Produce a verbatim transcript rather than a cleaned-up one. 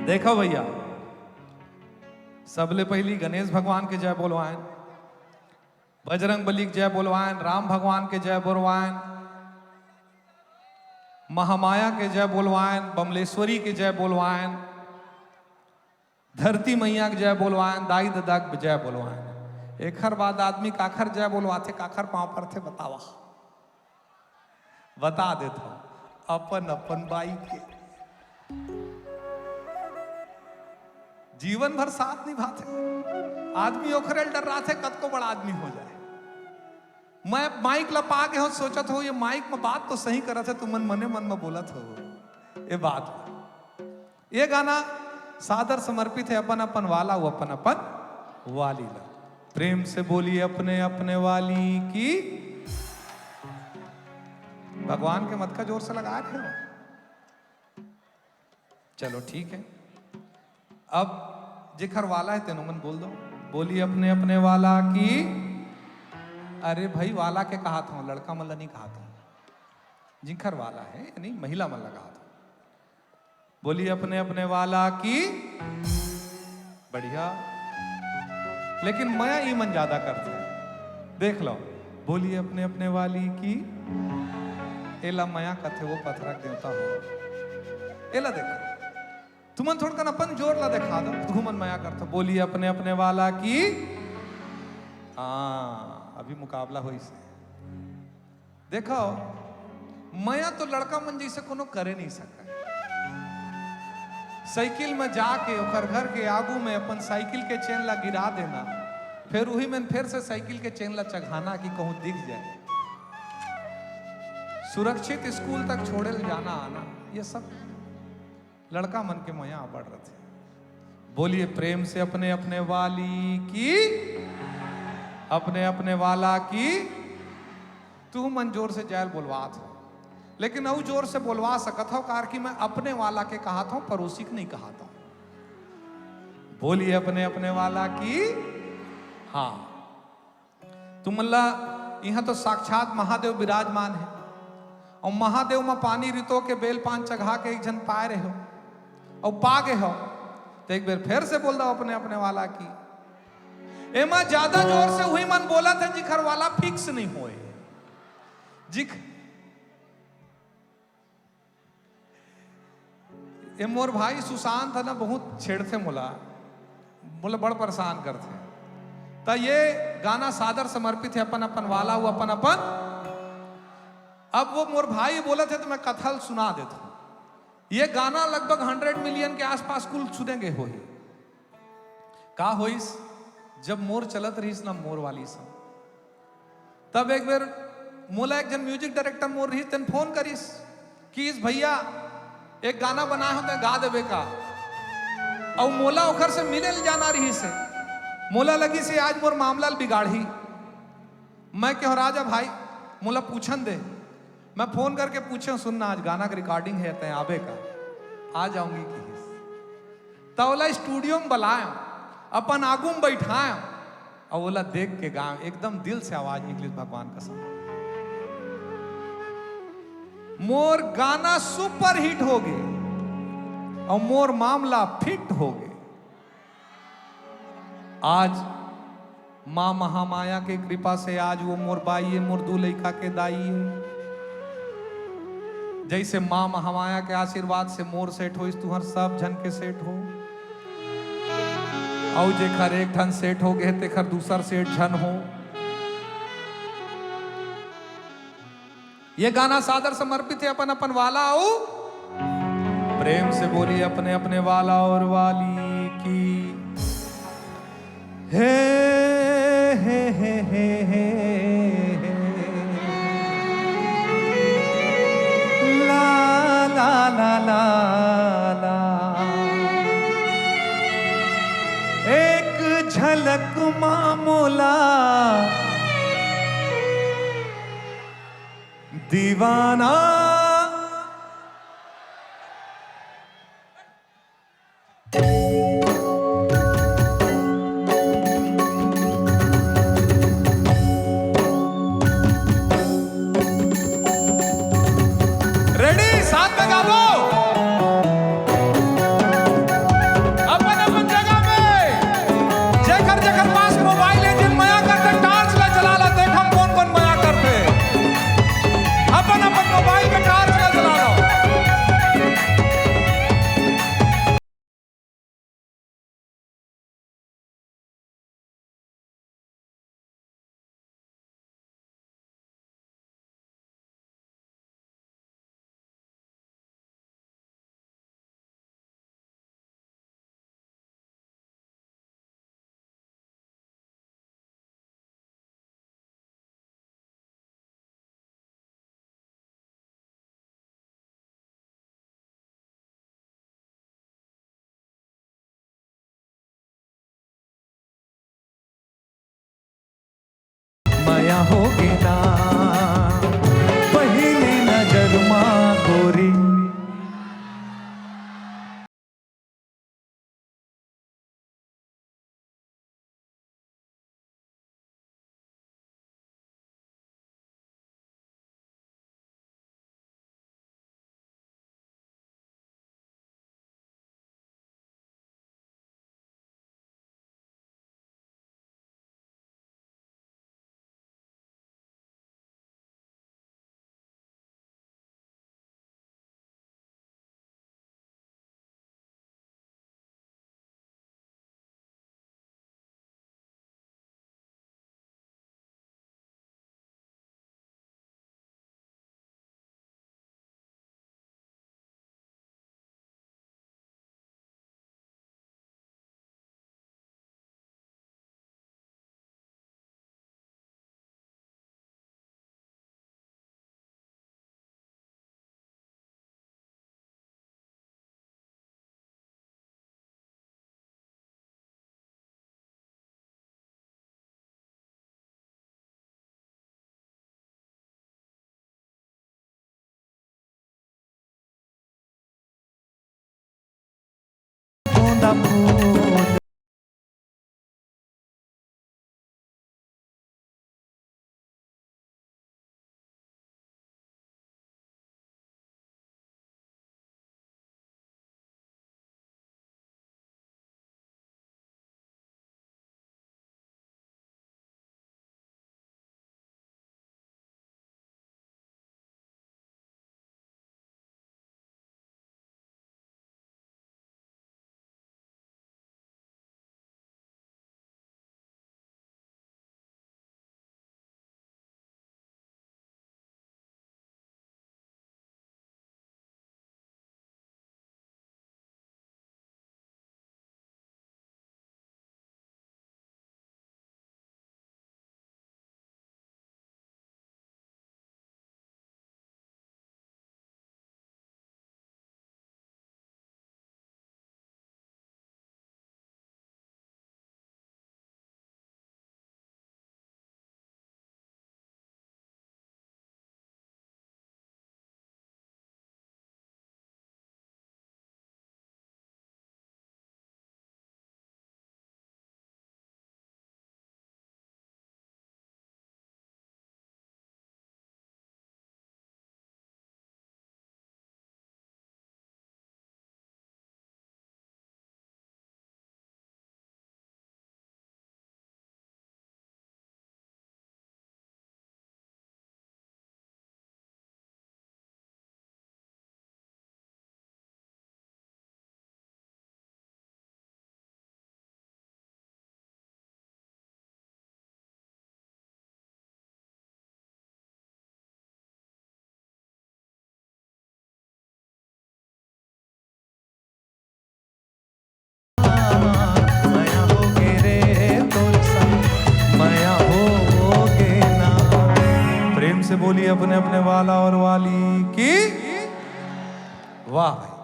देखो भैया, सबले पहिली गणेश भगवान के जय बोलवाएन, बजरंग बली के जय बोलवाएन, राम भगवान के जय बोलवाएन, महामाया के जय बोलवाएन, बमलेश्वरी के जय बोलवाएन, धरती मैया के जय बोलवाएन, दाई ददा के जय बोलवाएन। एखर बाद आदमी काखर जय बोलवाथे, काखर पांव परथे, बतावा। बता देत हूं, अपन अपन बाई के। जीवन भर साथ निभाथे आदमी, ओखरे डर्राथे कतको बड़ा आदमी हो जाए। मैं माइक ला पा गे हूं, सोचत हूं ये माइक में बात तो सही करत हे, तुमन मने मन में बोलत हो ये बात। ये गाना सादर समर्पित है अपन अपन वाला, वो अपन अपन वाली ला। प्रेम से बोलिए अपने अपने वाली की। भगवान के मतका जोर से लगा रहे हो। चलो ठीक है, अब जेखर वाला है तेनो मन बोल दो, बोलिए अपने अपने वाला की। अरे भाई, वाला के कहात हूं, लड़का मन ला नहीं कहात हूं। जिखर वाला है यानी महिला मन ला कहात हूं। बोलिए अपने अपने वाला की। बढ़िया। लेकिन मया ई मन ज्यादा करथे। देख लो, बोलिए अपने अपने वाली की। एला मया कथे, वो पथरा के देवता हो। एला देखो, तुमन थोड़कन अपन जोर ला देखा दो, तुमन मया करथो। बोलिए अपने अपने वाला की। हाँ, अभी मुकाबला होइस हे। देखो, मया तो लड़का मन जैसे कोनो करे नहीं सके। साइकिल में जाके ओकर घर के आगू में अपन साइकिल के चेन ला गिरा देना, फिर उही में फिर से साइकिल के चेन ला चघाना कि कहूँ दिख जाए, सुरक्षित स्कूल तक छोड़े ले जाना आना, ये सब लड़का मन के मया अब्बड़ रथे। बोलिए प्रेम से अपने अपने वाली की, अपने अपने वाला की। तुहू मन जोर से जय बोलवात हो, लेकिन अउ जोर से बोलवा सकत हो, कार कि मैं अपने वाला के कहात हूं, पड़ोसी के नहीं कहात हूं। बोलिए अपने अपने वाला की। हाँ, तुमन ला इहां तो साक्षात महादेव विराजमान हे, अउ महादेव म पानी रितो के बेल पान चघा के एक झन पाए रहे हो, अउ पा गे हो, तो एक बेर फिर से बोल दो अपने अपने वाला की। एमा ज्यादा जोर से उही मन बोलत हे जिखर वाला फिक्स नहीं होए। जिख ए मोर भाई सुशांत हे ना, बहुत छेड़थे मोला, मोला बड़ परेशान करथे। त ये गाना सादर समर्पित हे अपन अपन वाला, वो अपन अपन। अब वो मोर भाई बोलत हे त मैं कथा ल सुना देत हूं। ये गाना लगभग हंड्रेड मिलियन के आसपास कुल सुने गे होही। का होइस, जब मोर चलत रहिस ना मोर वाली संग, तब एक बेर मोला एक झन म्यूजिक डायरेक्टर मोर रहिस, तेन फोन करिस कि इस भैया एक गाना बनाए हो, तें गा देबे का? अउ मोला ओखर से मिले ल जाना रहिस हे। मोला लगिस हे आज मोर मामला ल बिगाड़ही। मैं कहों राजा भाई, मोला पूछन दे। मैं फोन करके पूछेंव, सुन ना, आज गाना के रिकॉर्डिंग हे, तें आबे का? आ जाऊंगी किहिस। त ओला स्टूडियो में बलाएंव, अपन आगू में बैठाएंव, अउ ओला देख के गाएंव, एकदम दिल से आवाज निकलिस, भगवान कसम। मोर गाना सुपरहिट हो गे, अउ मोर मामला फिट हो गे। आज माँ महामाया के कृपा से आज वो मोर बाई ए, मोर दू लइका के दाई ए। जैसे माँ महामाया के आशीर्वाद से मोर सेट होइस, तुहर सब झन के सेट हो। अउ जेखर एक ठन सेट हो गे, तेखर दूसर सेट झन हो। ये गाना सादर समर्पित हे अपन अपन वाला अउ प्रेम से बोलिए अपने अपने वाला और वाली की। हे, हे, हे, हे, हे, हे। ला, ला, ला, ला, ला। एक झलक मा मोला दीवाना। रेडी, साथ में गाबो। होगे ना, पहिली नजर मा गोरी। प्रेम से बोलिए अपने अपने वाला और वाली की। वाह भाई।